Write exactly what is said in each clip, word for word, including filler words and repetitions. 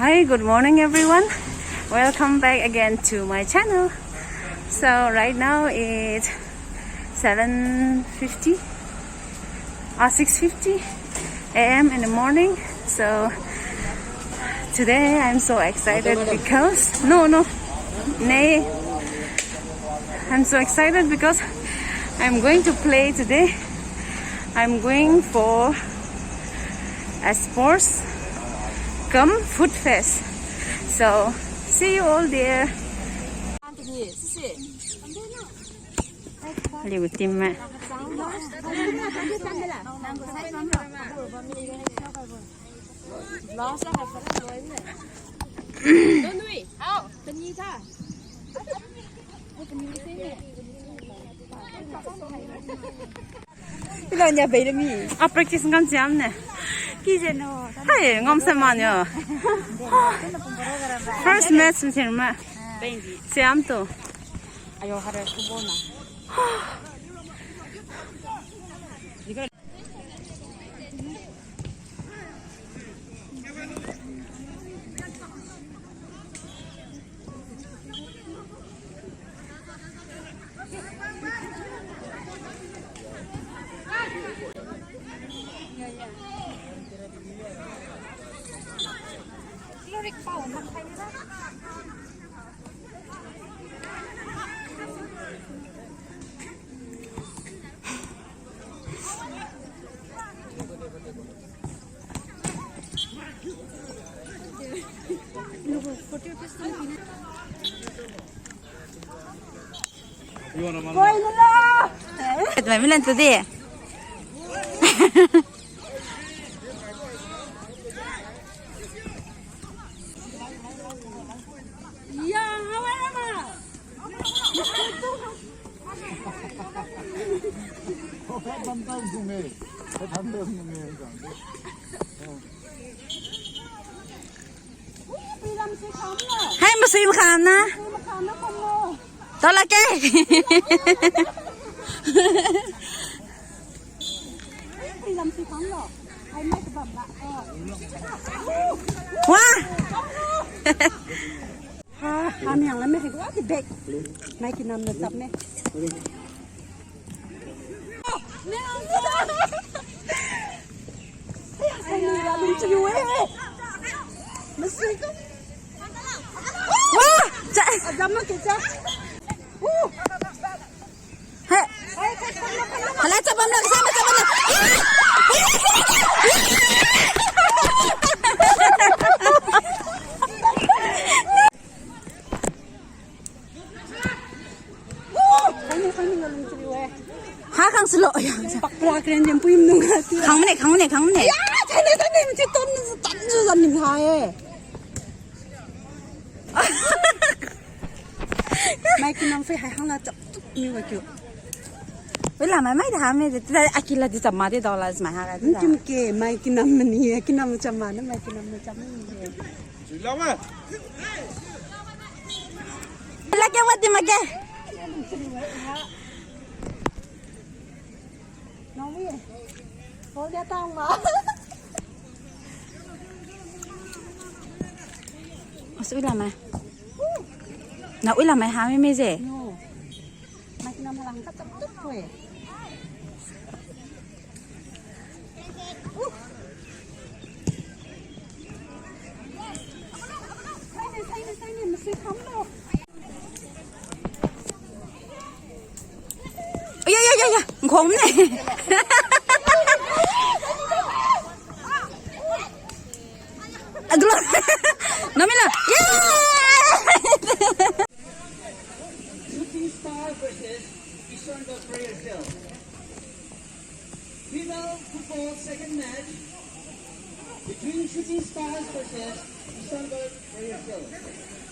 Hi, good morning, everyone. Welcome back again to my channel. So right now it's seven fifty, uh, six fifty a m in the morning. So today I'm so excited because, no, no, nay. I'm so excited because I'm going to play today. I'm going for a sports cum food fest. So, see you all there. Liu team me. Ilo nia bai le mi. Ah, practice ngam siam ne. Ki je no. Hai, ngam sa ma nyo. First match mi siam ma. Siam tu. Ayo, hara football na. Mai milan tu di. Hai, masui makham na. Tolak ke. Wah. Ha, ha, mi ang lame hai gua di bek. Mai kinam na chap me. Wah! Cha- Ajam ma ke cha. Woo! Hai. Hala, chabam na, sama chabam na. Ha, khang silo. Pakpla kren jem pui mnung ha ti. Khang mane, khang mane, khang mane. Ya, thainai, thainai, mchi tom na tan ju zan nim ha e. Mai kinam fei hai hang la chap tuk mi wa kyu. Wei la mai mai da ha me de, tida akila di chap ma de da la mai ha ga de. Ntim ke mai kinam mani, kinam chap ma na mai kinam na chap mani. Lake wadi make. Nawi. Bol dia tang ma. Asu lamai. Na ui lamai ha mi mi je. No. Mai kinam halang ka chap tuk ko e. Aya, ya, ya, ya. Ngkhom ne. Aduh lah. Namina. Yeah! Shooting Star versus Isongo Prayer Cell. Female football second match between Shooting Stars versus Isongo Prayer Cell.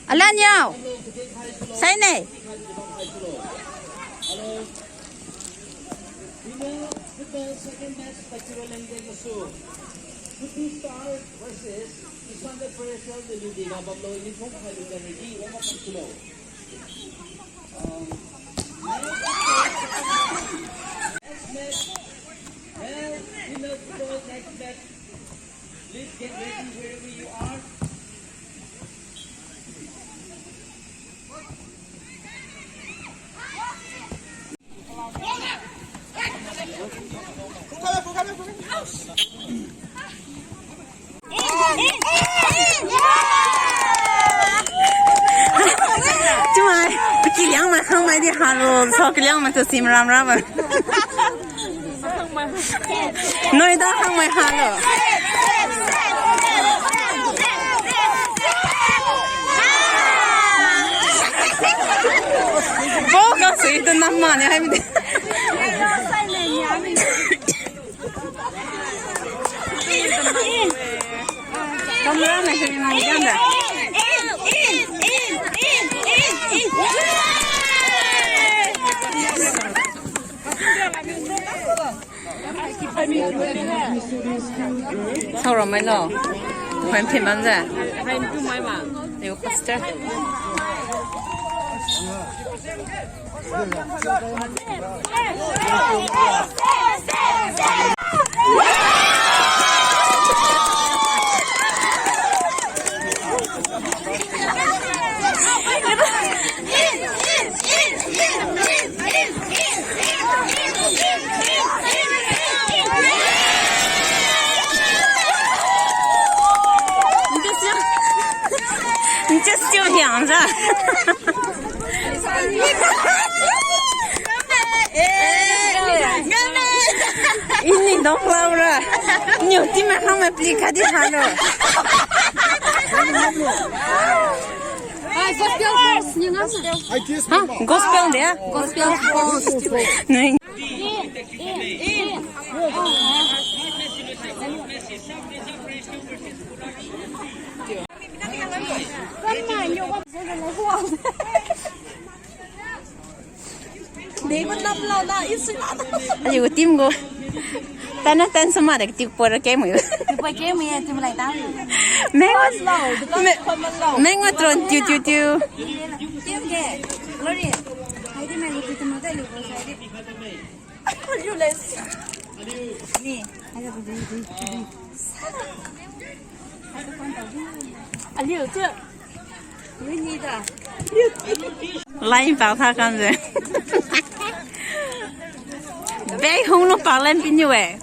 Alan yao. Hello, Kuching High School. Sai ne. Kuching High School. Hello. Female football second match, Pachiro Lengdeng Masu. Shooting Stars versus Isongo Prayer Cell, the Lubina Bamlo uniform, High School ready, warm up, Kuching. Um, next match. Well, we love football, next match. Please get ready wherever you are. Di halo, so kaliang matu sim ram ram. Noida khangmai halo. Bo ka sui tu nam mane hai mi. Saoram mailo. Hoi phi manza. Yo, faster. Ini dong lau ra. Niu ti ma khang ma pli kadi halo. Ah, gospel first, ni ngam. Ha? Gospel dia? Gospel first. Nui. Aliu team gu. Tana tan sama da tiu pora ke mu. Tiu pora ke mu ya, tiu lai ta. Mengo, me-, mengo tron tiu tiu tiu. Team ke. Glory. Hai di mengo tiu tiu mo da liu ko sai di. Aliu les. Ni, hai di. Aliu tu. Line pao tha kamjiu. Bag hung lu pao line piniu e.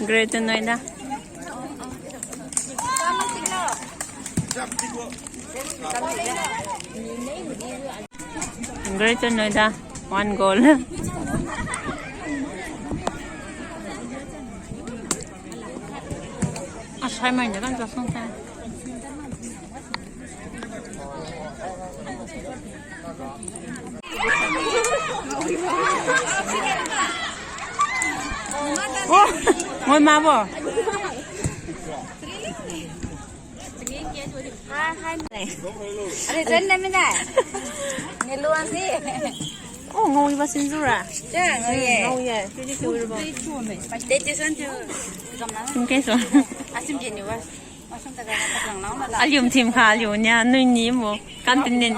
Greater Noida. Greater Noida, one goal. Asai mai ni kan jasung sa. Oh, ngoi ma bo. Are, jen na mi nai. Ni luang si. Oh, ngau iba sinjura. Ya, ngau ye. Ngau ye. Twenty two ribo. Twenty two. Singke so. Asim ke ni wa. Asim ta ga ta lang lang la. Aliu thim kha, aliu nia, nui ni mo. Kan tin nin.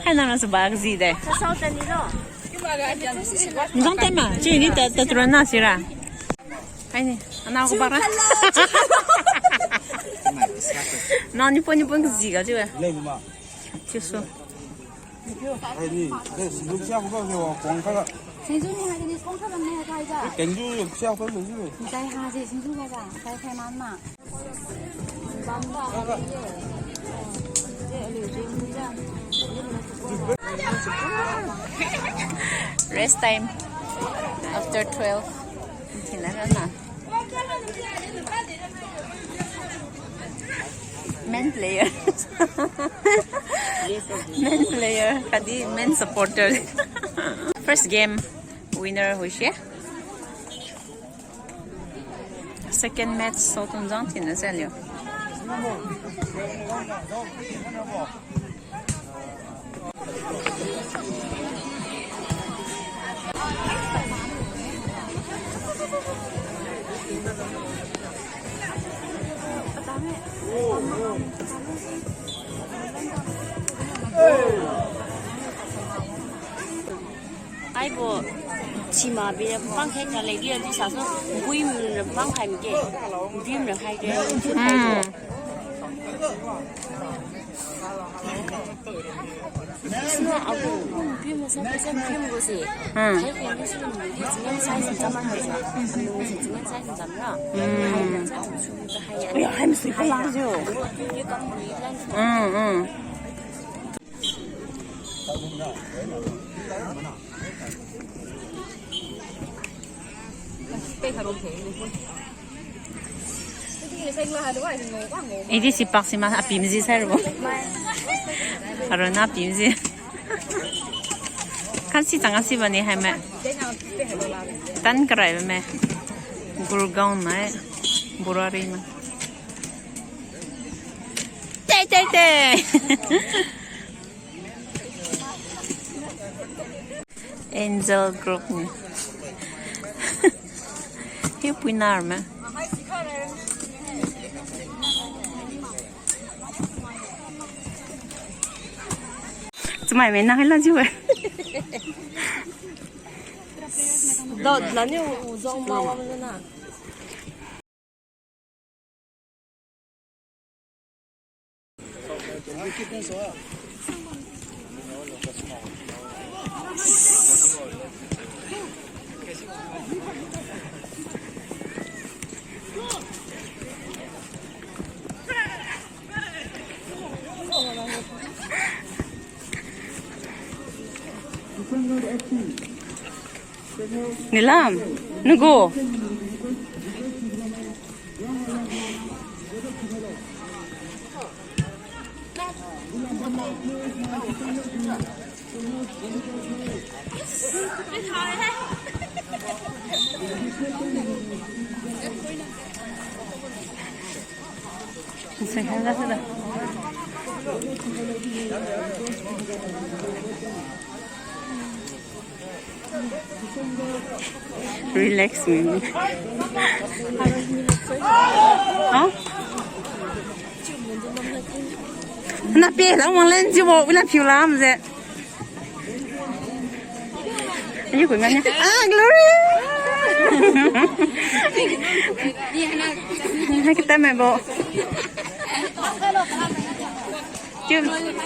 Hai nang na su ba zi de. Sa sa ta ni lo. Nzang tema, chi ni ta, ta turan na sira. Hai ni, ana ko bara. Na ni pon ni pon zi ga chiu. Chiu so. Hai ni, eh, singju sia ko ba, kuang kha la. Singju ni hai ni kuang kha la ni hai ga. Kenju sia ko ni. Zai ha si singju ga ba, zai khai man ma. Rest time after twelve. Tina na na. Men player. Men player, khatdi men supporter. First game winner hoise. Second match so tunjang tina saliu. Aibo, chima bi pang khai kha lei di, di sa so, bui mi ra pang khai mi ke, bui mi ra khai ke. Hmm. Sina abu, bui mi sa, sa bui mi gu si. Hmm. Khai khai ni si, ni si, ni sai si, jam ma hai sa. Ni si, ni sai si, jam ra. Hmm. Hai na sa, su ta hai ya. Oi ya, hai mi sui pa lang jo. Ni kam bui lang. Hmm, hmm. Edi si pak si ma apimji sai rabo. Arona apimji. Kan si chang asi bani hai me. Tan karai ba me. Gurgaon mai. Burari mai. Tei, tei, tei. Angel group ni. Hiu puina me. Chumai me na hai la jiu e. Dot la ni u zong ma wa na. Nilam, nugu. Relax mi. Ha? Na pe la wang len jibo, wila piu lam je. Ayu ko ngam nia. Ah, Glory! Hai kita me bo. Tiu,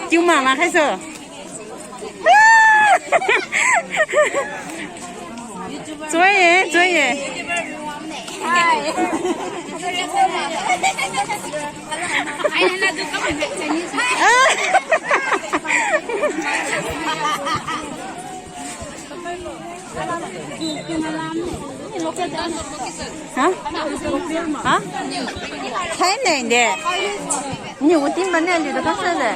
tiu ma ma khai so. Choi ye, choi ye. Ha? Ha? Thai ne de. Ni utin bane ni da kasa de.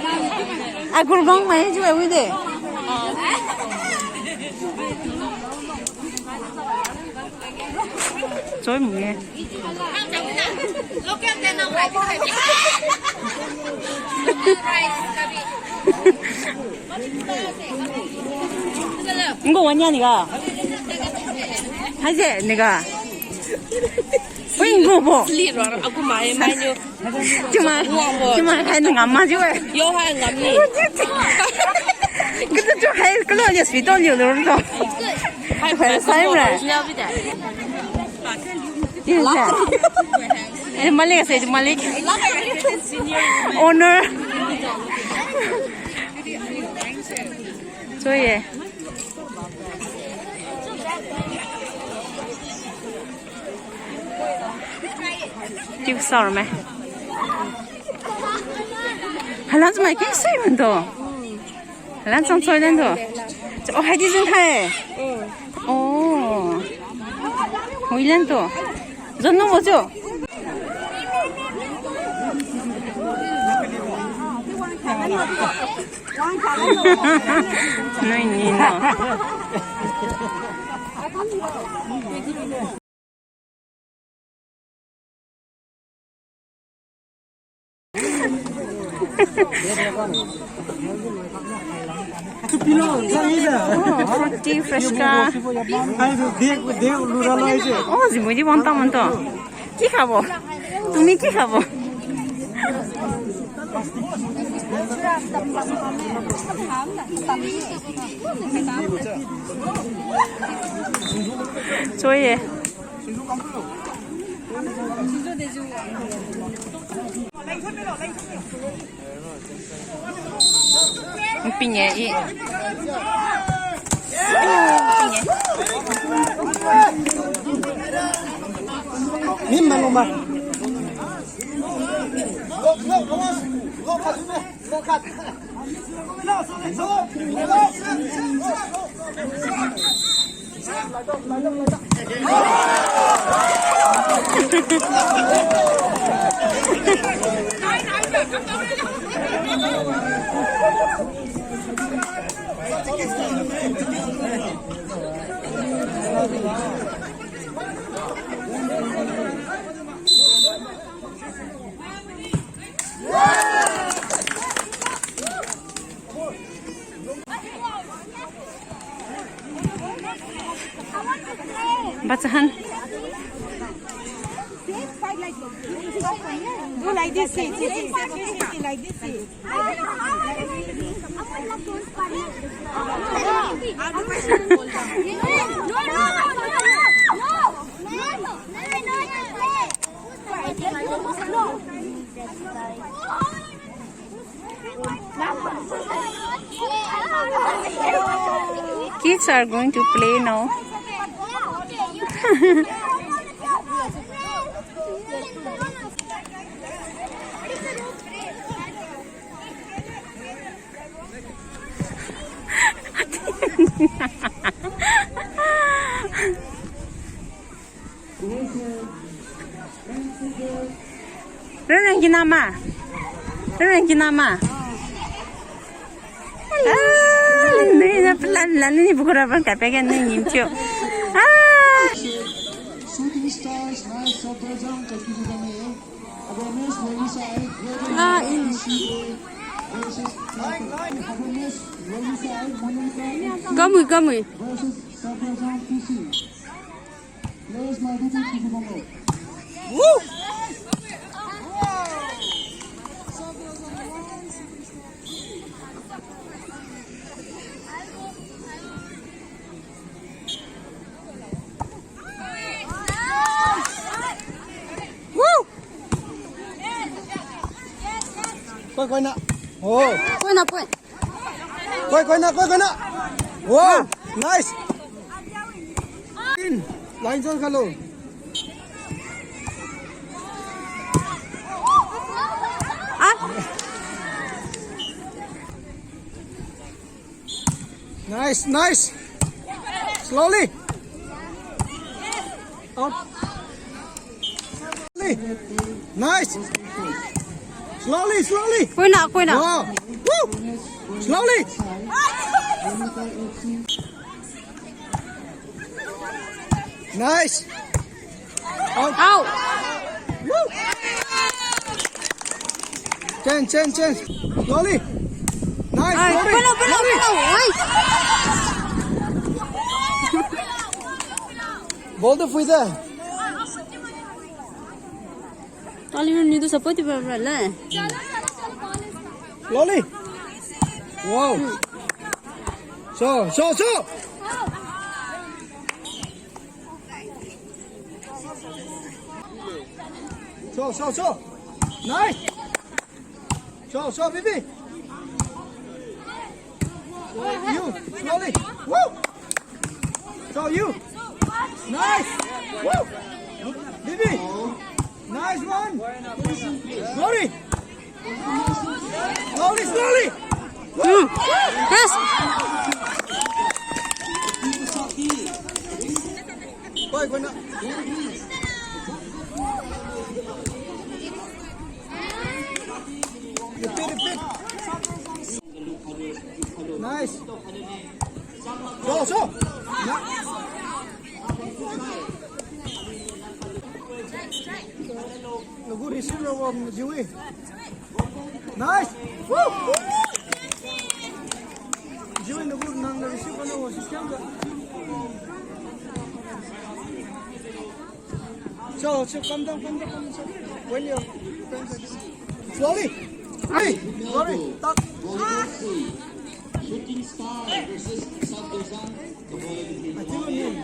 A Gurgaon mai ju ai wi de. Choi mu ye. Ngo wanya ni ga. Haise ni ga. Ui, ngo bo. Sli ro, aku mai, mai nyo. Cuma, cuma hai na ngam ma jiu e. Yo hai ngam ni. Kita tu hai kalau dia sweet on you tu. Hai, hai, sai ra. Yes, sir. Eh, Malik, saya Malik. Owner. Choi ye. Tiu sar me. Halan mai ke sai man do. Halan chang choi dan do. Oh, hai di jin hai. Oh. Hui lan tu. Zon nung mo chu. Nui ni no. Oh, fruity, fresca. Oh, jimui di wang tang man to. Ki khabo? Tumi ki khabo? Choi ye. Ping ye i. Ping ye. Min ma lo ma. Bachahan. Do like this, see, see, see, see, like this, see. Kids are going to play now. Run run kina ma. Run run kina ma. Ah, ni na plan la ni bukura ban ka pega ni ngim thiu. Ah. Shooting Stars, nice shot, Dojang, Kakiri Dame. Ah, in. Kamui, kamui. Woo! Woo! Koi, koi na. Oh. Koi na, koi. Koi, koi na, koi, koi na. Wow, nice. In, line zone khalo. Up. Nice, nice. Slowly. Out. Slowly. Nice. Slowly, slowly. Koina, koina. Wow. Woo. Slowly. Nice. Out. Out. Woo. Change, change, change. Slowly. Nice, ai, slowly. Palo, palo, slowly. Palo. Ai. Ball tu phuida. Kali nidu support ti ba le. Slowly. Wow. So, so, so. So, so, so. Nice. So, so, Bibi. You, slowly. Woo! So you. Nice. Woo! Bibi. Nice one. Slowly. Slowly, slowly. Mm. Yes. Koi, koi na. Repeat, repeat. Nice. So, so. Na. Nagu receive ra wa Jiwi. Nice. Woo. Jiwi nagu nang na receive ra wa system ga. So, so, come down, come down, come down, sir. When your friends are slowly. Hey, sorry. Tuck. Shooting Star versus South Luzon. I think we need.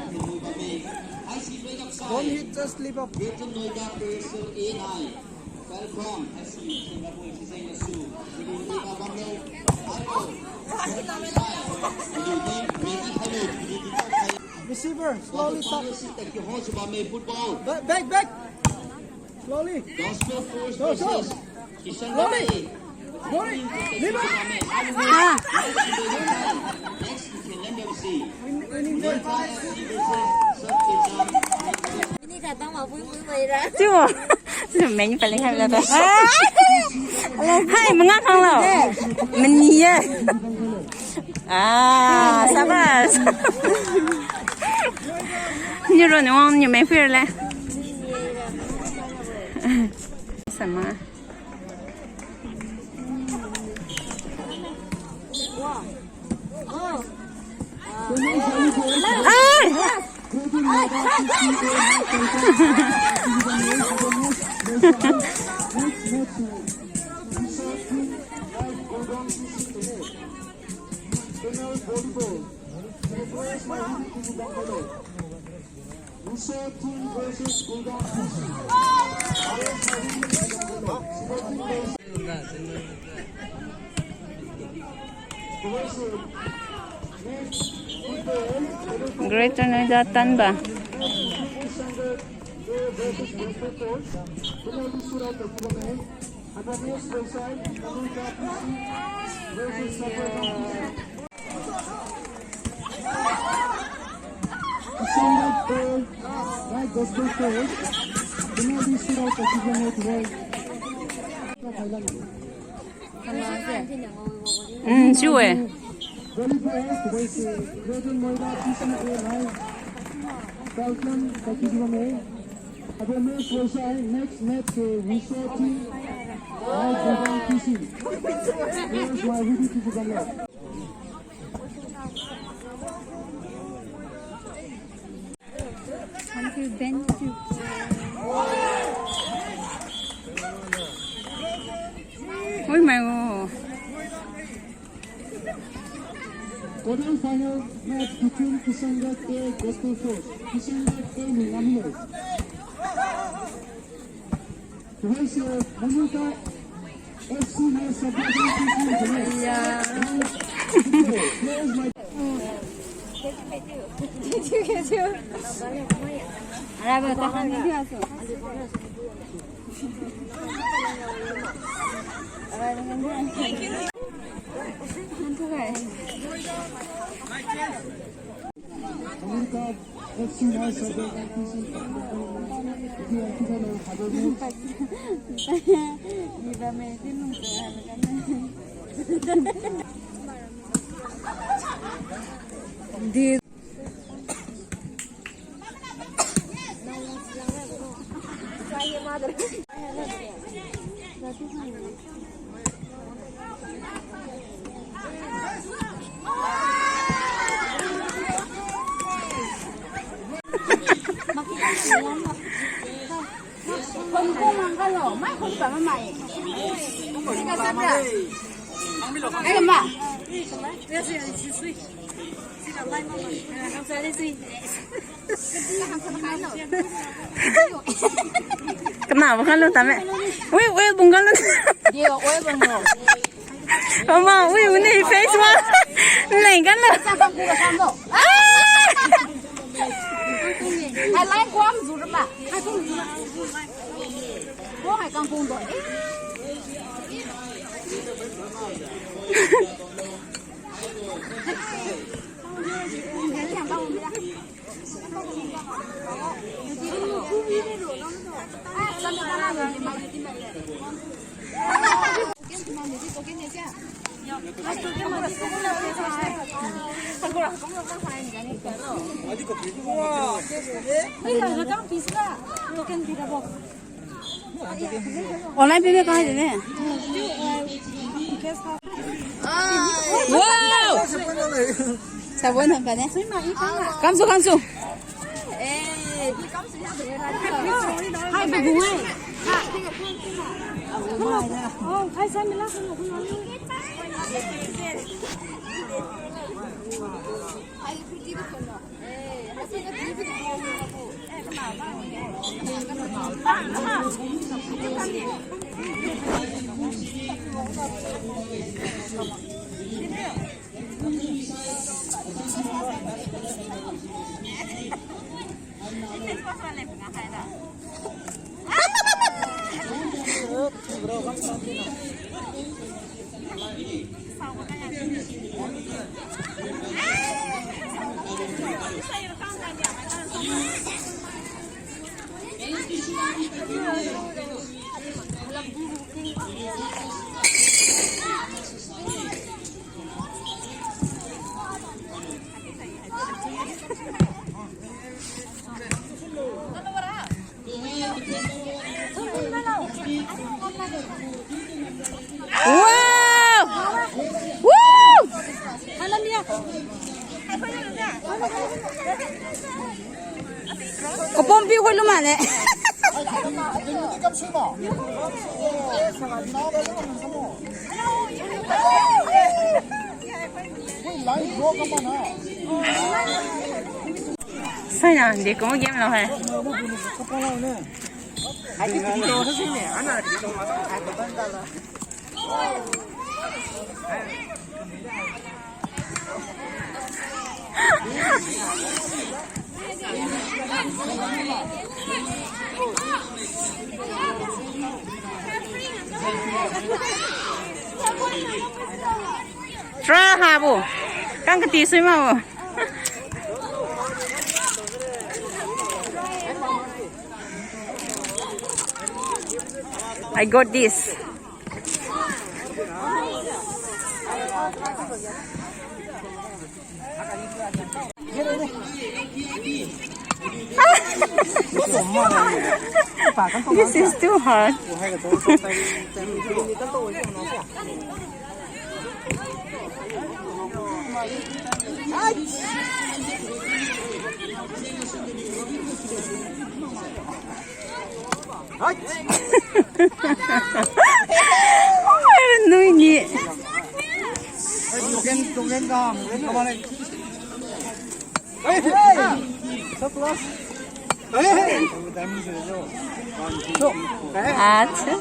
Don't hit, just leave up. Greater Noida versus A N I. Falcon. Receiver, slowly stop. Back, back, back. Slowly. Gospel Force. Go, go. Versus Morning. Morning. Lima. Ah. Chiu. Meng paling hai la. Hai, manga khang lo. Meni ye. Ah, sabas. Niu ro niu wang niu meng phui le. Sama. Greater Noida tanba. Mm, chiu-e. Welcome, thank you, Jibame. Abo match loisai, next match se Wushu team, Nai Gurgang P C. Players mai ready to Jibame. Thank you, thank you. Oi, mai go. Quarter final match between Kishangarh A Gospel Force, Kishangarh A Lungami. Today se Monuka F C mai support. Yeah. Players mai. Arabo ta khan ni asu. Kanabo khalu tame. Ui, ui, bung khalu. Ama, ui, ui, ni face ma. Leng khalu. Online payment kang hai de ne? Wow! Sabon hampa ne? Kamsu, kamsu. Hai, babu, hai. Oh, hai, sa mila. Wow! Woo! Kapompi khoi lu mane. Saina, de kong game lo hai. Tra habo. Kang kati sui mabo. I got this. This is too hard. Nui ni. Acha.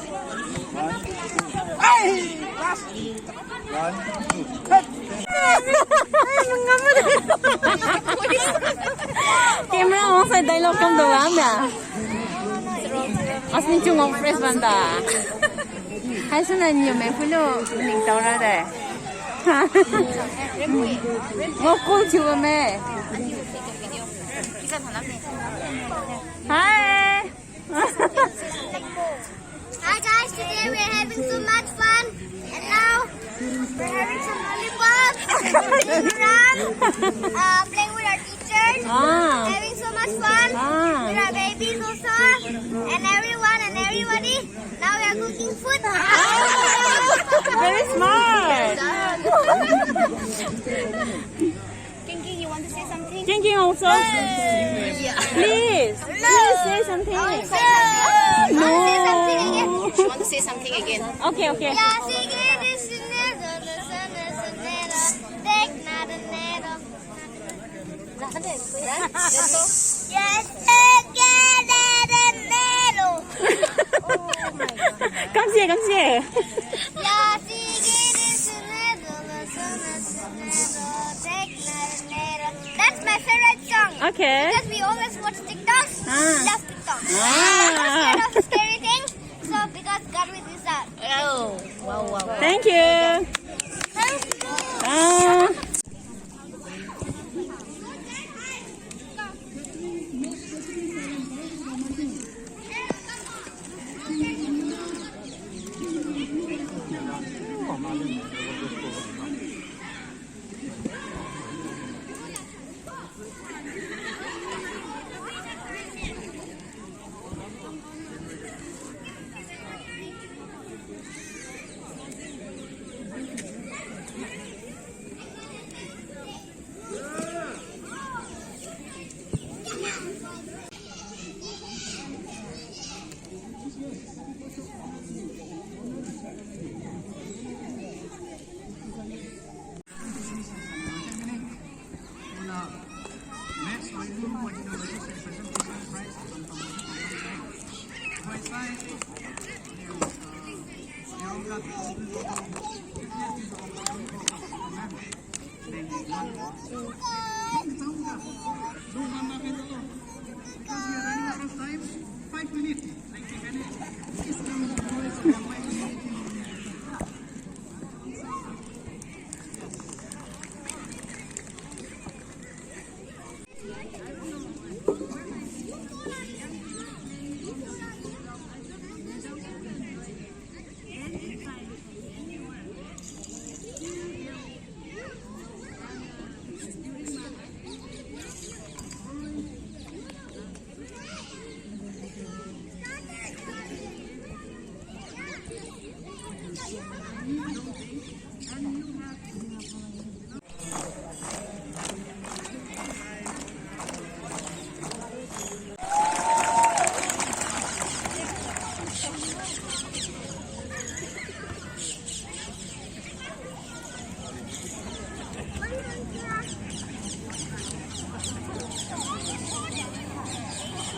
Camera on sai dialogue kam do lamda. Asini chung ngao fresh banda. Hai suna niu me pulo ning tau ra de. Ngao cool thiu me. Hi. Hi guys, today we are having so much fun, and now we're having some lollipop, playing around, uh, playing with our teachers, ah, having so much fun, ah, with our babies also, and everyone and everybody. Now we are cooking food. Very smart. King King, you want to say something? King King also? Yeah. Please, please say something. I want to say something. No. I want to say something again. She want to say something again. Okay, okay. Come here, come here. That's my favorite song. Okay. Because we always watch TikToks. Ah. We love TikToks. Ah. Not scared of scary things. So because God with us. Oh, wow, wow, wow. Thank you. Thank you. Ah.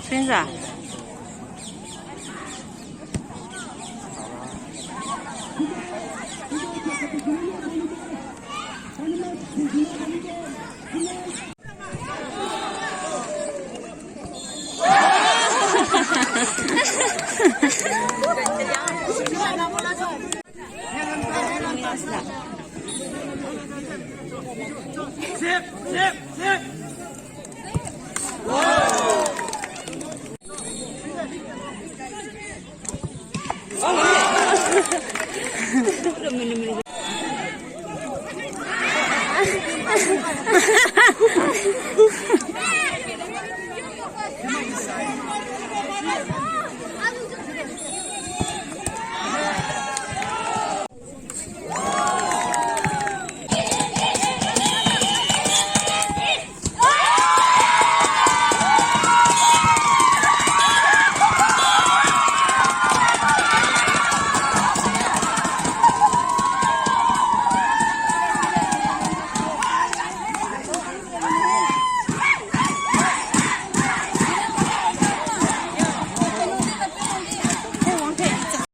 Sinza.